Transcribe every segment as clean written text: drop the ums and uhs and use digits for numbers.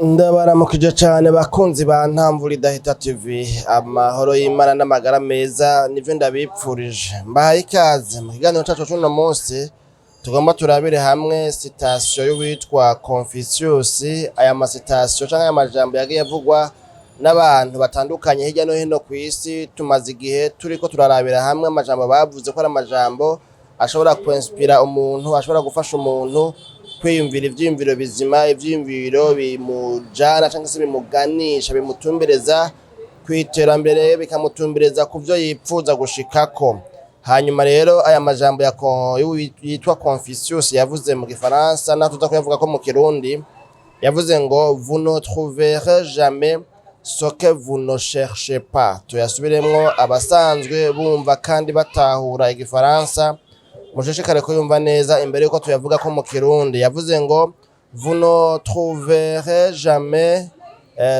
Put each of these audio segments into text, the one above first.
Ndabaramukije cane bakunzi ba Ntamvura Idahita TV, amahoro y'Imana n'amagara meza nivyo ndabipfurije. Mbahaye ikaze mu kiganiro cacu c'uno munsi, tugomba turabire hamwe citation y'uwitwa Confucius. Aya ma citation canke aya majambo yagiye avugwa n'abantu batandukanye hirya no hino kw'isi. Tumaze igihe turiko turarabira hamwe amajambo bavuze ko ari amajambo ashobora kwinspira umuntu, ashobora gufasha umuntu kwiyumvira ivyiyumviro bizima, ivyiyumviro bimujana canke se bimuganisha, bimutumbereza kw'iterambere, bikamutumbereza ku vyo yipfuza gushikako. Hanyuma rero aya majambo yitwa Confucius yavuze mu gifaransa, naho tuza kuyavuga ko mu kirundi, yavuze ngo: "Vous ne trouverez jamais ce que vous ne cherchez pas." Tuyasubiremwo, abasanzwe bumva kandi batahura igifaransa mushishikare kuyumva neza imbere yuko tuyavuga ko mu kirundi. Yavuze ngo: "Vous ne trouverez jamais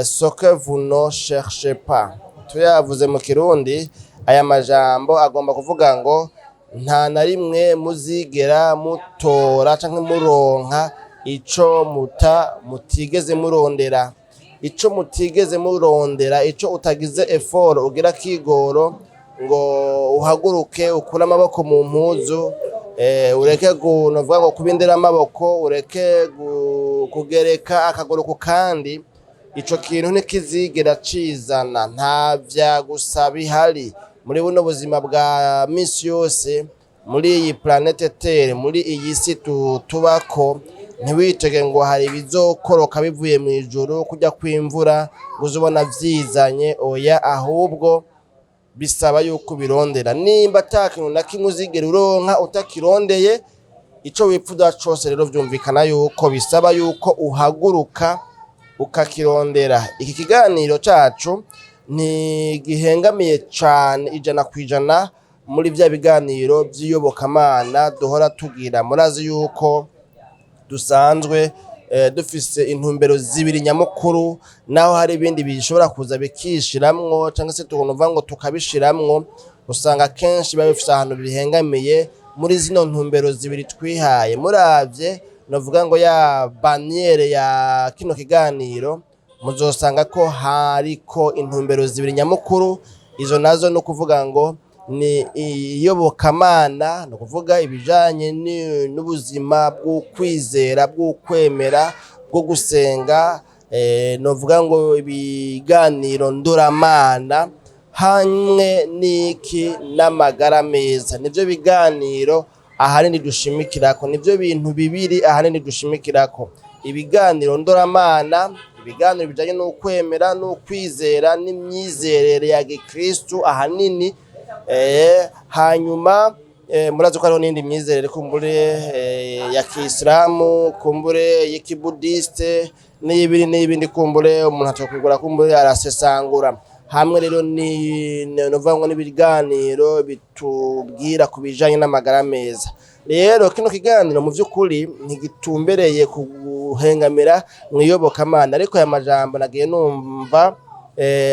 ce que vous ne cherchez pas." Tuyavuze mu kirundi, aya majambo agomba kuvuga ngo nta na rimwe muzigera mutora canke muronka ico mutigeze murondera. Ico mutigeze murondera, ico utagize effort, ugira kigoro ngo uhaguruke, ukure amaboko mu mpuzu, ureke novuga ngo kubindira amaboko, ureke kugereka akaguru ku kandi, ico kintu ntikizigera cizana. Nta vyagusa bihari muri buno buzima bwa misi yose, muri iyi planète Terre, muri iyi si tubako. Ntiwitege ngo hari ibizokoroka bivuye mw'ijuru kurya kw'imvura, ngo uze ubona vyizanye. Oya, ahubwo bisaba yuko ubirondera. Nimba ata kintu na kimwe uzigera uronka utakirondeye, ico wipfuza cose rero vyumvikana yuko bisaba yuko uhaguruka ukakirondera. Iki kiganiro cacu ntigihengamiye cane 100% muri vya biganiro vy'iyobokamana duhora tugira. Murazi yuko dusanzwe dufise intumbero zibiri nyamukuru, naho hari ibindi bishobora kuza bikishiramwo canke se tukuvuga ngo tukabishiramwo, usanga kenshi biba bifise ahantu bihengamiye muri zino ntumbero zibiri twihaye. Muravye novuga ngo ya bannière ya kino kiganiro, muzosanga ko hariko intumbero zibiri nyamukuru. Izo nazo no kuvuga ngo ni iyobokamana, ni ukuvuga ibijanye n'ubuzima bw'ukwizera, bw'ukwemera, bwo gusenga, novuga ngo ibiganiro ndoramana hamwe n'iki n'amagara meza. Nivyo biganiro ahanini dushimikirako, nivyo bintu bibiri ahanini dushimikirako: ibiganiro ndoramana, ibiganiro bijanye n'ukwemera n'ukwizera n'imyizerere ya gikristu ahanini. Hanyuma murazi ko hariho n'iyindi myizerere kumbure ya kisilamu, kumbure y'ikibudiste, n'ibindi n'ibindi, kumbure umuntu atokwigura, kumbure arasesangura. Hamwe rero ni novuga ngo n'ibiganiro bitubwira ku bijanye n'amagara meza. Rero kino kiganiro mu vy'ukuri ntigitumbereye ku guhengamira mw'iyobokamana, ariko aya majambo nagiye numva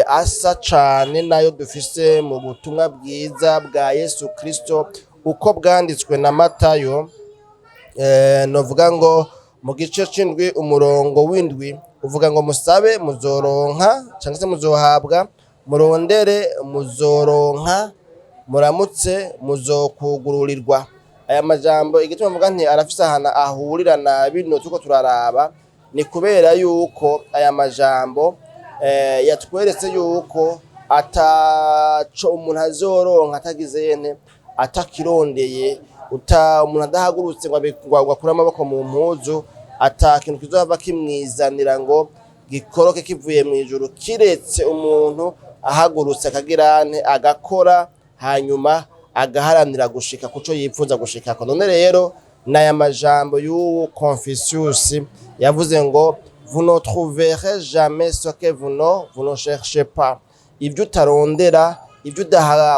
asa cane nayo dufise mu butumwa bwiza bwa Yesu Kristo uko bwanditswe na Matayo, novuga ngo mu gice c'indwi umurongo w'indwi, uvuga ngo: "Musabe muzoronka canke se muzohabwa, murondere muzoronka, muramutse muzokugururirwa." Aya majambo, igituma mvuga nti arafise ahantu ahurira na bino turiko turaraba, ni kubera yuko aya majambo yatweretse yuko ataco umuntu azoronka atagize nte, atakirondeye. Umuntu adahagurutse ngo akure amaboko mu mpuzu, ata kintu kizohava kimwizanira ngo gikoroke kivuye mw'ijuru, kiretse umuntu ahagurutse akagira nte, agakora, hanyuma agaharanira gushika kuco yipfuza gushikako. None rero n'aya majambo y'uwu Confucius yavuze ngo: "Vous ne trouverez jamais ce que vous ne cherchez pas." Ibyo utarondera, ibyo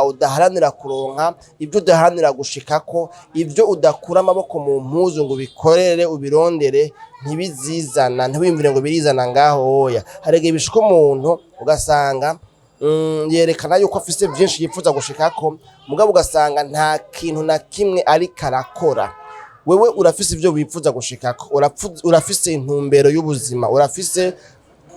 udaharanira kuronka, ibyo udaharanira gushikako, ibyo udakura amaboko mu mpuzu ngo ubikorere, ubirondere, ntibizizana. Ntiwiyumvire ngo birizana ngaho. Oya, hari igihe bishika umuntu ugasanga yerekana yuko afise vyinshi yifuza gushikako, mugabo ugasanga nta kintu na kimwe ariko arakora. Wewe urafise ivyo wifuza gushikako, urafise intumbero y'ubuzima, urafise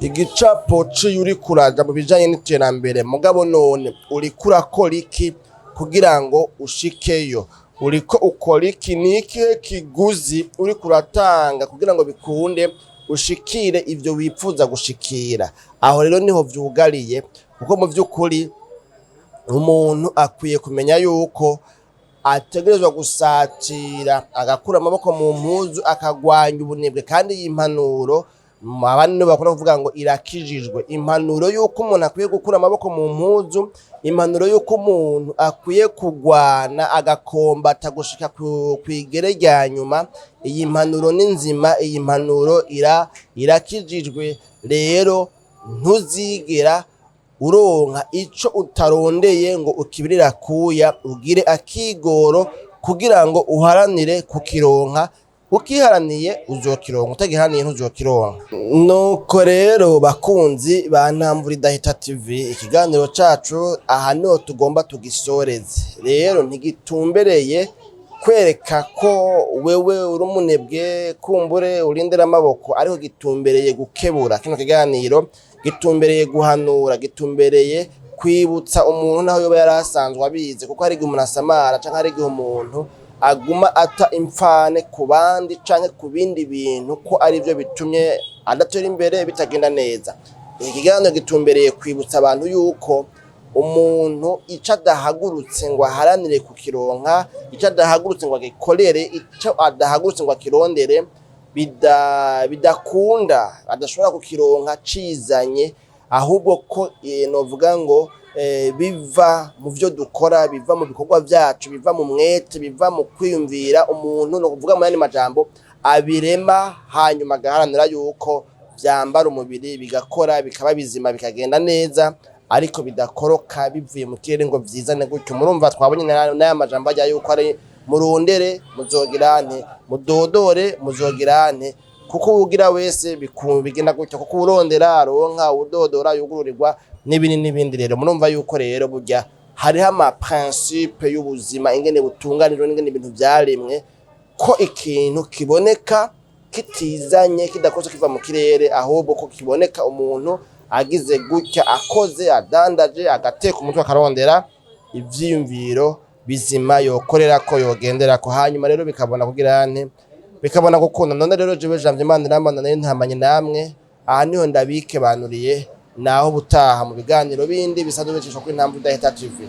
igicapo c'iyo uriko uraja mu bijanye n'iterambere. Mugabo none uriko urakora iki kugira ngo ushikeyo? Uriko ukora iki? Ni ikihe kiguzi uriko uratanga kugira ngo bikunde ushikire ivyo wipfuza gushikira? Aho rero niho vyugariye, kuko mu vy'ukuri umuntu akwiye kumenya yuko ategerezwa gusatira, agakura amaboko mu mpuzu, akagwanya ubunebwe. Kandi iyi mpanuro abandi nibo bakunda kuvuga ngo irakijijwe, impanuro y'uko umuntu akwiye gukura amaboko mu mpuzu, impanuro y'uko umuntu akwiye kugwana agakombata gushika kw'igere rya nyuma. Iyi mpanuro ni nzima, iyi mpanuro irakijijwe. Rero ntuzigera uronka ico utarondeye ngo ukibirire akuya, ugire akigoro kugira ngo uharanire kukironka. Ukiharaniye uzokironka, utagiharaniye ntuzokironka. Nuko rero bakunzi ba Ntamvura Idahita TV, ikiganiro cacu aha niho tugomba tugisoreze. Rero ntigitumbereye kwereka ko wewe uri umunebwe, kumbure urindira amaboko, ariko gitumbereye gukebura. Kino kiganiro gitumbereye guhanura, gitumbereye kwibutsa umuntu naho yoba yari asanzwe abizi, kuko hari igihe umuntu asamara canke hari igihe umuntu aguma ata imfane ku bandi canke ku bindi bintu ko arivyo bitumye adatera imbere, bitagenda neza. Iki kiganiro gitumbereye kwibutsa abantu yuko umuntu ico adahagurutse ngo aharanire kukironka, ico adahagurutse ngo agikorere, ico adahagurutse ngo akirondere, bidakunda, adashobora kukironka cizanye, ahubwo ko novuga ngo biva mu vyo dukora, biva mu bikorwa vyacu, biva mu mwete, biva mu kwiyumvira. Umuntu, no kuvuga mu yandi majambo, abirema hanyuma agaharanira yuko vyambara umubiri, bigakora, bikaba bizima, bikagenda neza, ariko bidakoroka bivuye mu kirere ngo vyizane gutyo. Murumva twabonye n'aya majambo ajya yuko ari murondere muzogirante, mudodore muzogirante, kuko uwugira wese bigenda gutyo, kuko urondera aronka, udodora yugururirwa, n'ibindi n'ibindi. Rero murumva yuko rero burya hariho ama principe y'ubuzima, ingene butunganijwe n'ingene ibintu vyaremwe, ko ikintu kiboneka kitizanye, kidakoze kiva mu kirere, ahubwo ko kiboneka umuntu agize gutya, akoze, adandaje, agateka umutwe, akarondera ivyiyumviro bizima yokorerako, yogenderako, hanyuma rero bikabona kugira nte, bikabona gukunda. None rero jewe Janvier Manirambona nari ntamanye namwe, aha niho ndabikebanuriye, naho ubutaha mu biganiro bindi bisanzwe bicishwa kuri Ntamvura Idahita TV.